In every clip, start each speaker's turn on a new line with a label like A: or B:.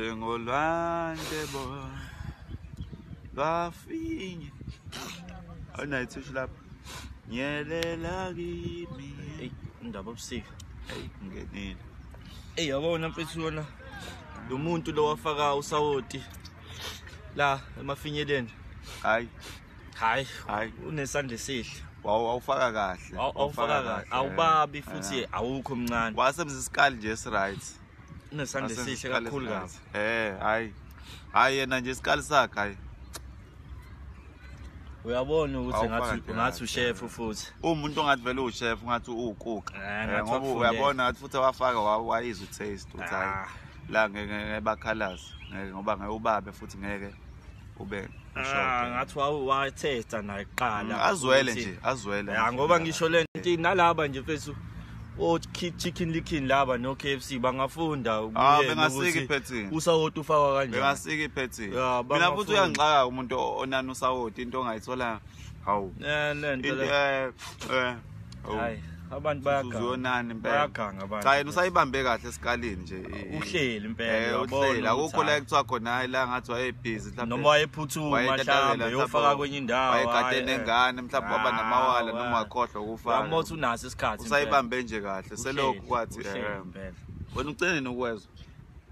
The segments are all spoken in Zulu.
A: Lunjengolwandle bo lwafinye. Awunayo ithishu lapha. Nyelela kimi.
B: Eyi, indaba obusika.
A: Eyi, ngenile.
B: Eyi, yabona mfethu yona lo muntu lo wafaka usawoti la emafinyeleni.
A: Hayi,
B: Hayi,
A: hayi.
B: unesandla esihle.
A: Wawufaka kahle.
B: Awufaka kahle. Awubabi futhi awukho mncane.
A: Wasebenzisa isikali nje esi-right.
B: Unesandla
A: Wasebenzisa
B: esihle
A: isikali
B: kakhulu kabi.
A: esi-right. Hayi. Hayi yena nje isikali sakhe hayi.
B: Uyabona ukuthi
A: Awufaka
B: ngathi
A: nje
B: ngathi
A: kahle.
B: ushefu futhi.
A: Umuntu ongathi vele uwuchef ungathi uwukuka.
B: Ngathi
A: Ngoba
B: wakufundela.
A: uyabona ngathi futhi wafaka wayizwa i-taste ukuthi hayi
B: Ah.
A: la ngeke ngeke bakhalaze ngeke ngoba ngeke ubabe futhi ngeke ube
B: Ah, ngathi watesta naye kuqala.
A: Azwele
B: ukuthi-
A: nje, azwele.
B: Ya
A: nje.
B: ngoba ngisho le nto nalaba nje mfethu o Chicken Licken laba no KFC bangafunda
A: Ah,
B: kuyena
A: bengasiki
B: ukuthi
A: iphethini.
B: usawoti ufakwa kanjani.
A: Bengasiki iphethini.
B: Ya,
A: Mina futhi
B: bangafunda.
A: uyangixaka umuntu onana usawoti into ongayithola. Hawu.
B: Le nto
A: Into
B: le.
A: hawu.
B: Hayi, abantu bayaganga.
A: Uzuyonana impela.
B: Bayaganga abantu.
A: Cha yena usayibambe kahle esikalini nje.
B: Uhleli impela, uyabona
A: Uhleli. Akukho
B: ukuthi
A: la
B: hayi.
A: ekuthiwa khona hayi la ngathi wayebhizi mhlawumbe.
B: Noma wayephuthuma
A: Wayetatazela
B: mhlawumbe yofaka
A: mhlawumbe
B: kwenye indawo.
A: Wayegade
B: hayi,
A: nengane mhlawumbe waba
B: Ah,
A: namawala noma
B: wa-
A: wakhohlwa ukufaka.
B: Uyabona ukuthi unaso isikhathi.
A: Usayibambe nje kahle selokhu kwathi
B: Uhleli impela.
A: Wena ugcine nokwezwa.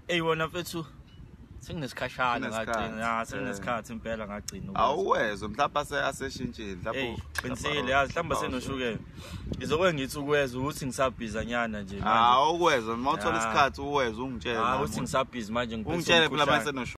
B: Eyi wona mfethu senginesikhashana
A: Kunesikhathi,
B: ngagcina. Ya senginesikhathi impela ngagcina. ukuzwa.
A: Awuwezwa mhlawumbe aseshintshile mhlawumbe.
B: Eyi, qinisile yazi mhlawumbe senoshukela. Ngizokwe ngithi ukwezwa ukuthi ngisabhizanyana nje manje.
A: Awukwezwa uma uthola
B: Ya.
A: isikhathi uwezwe ungitshele.
B: Ah, ukuthi ngisabhizi manje ngiphethe
A: Ungitshele phela
B: umkhuhlane.
A: mase nosho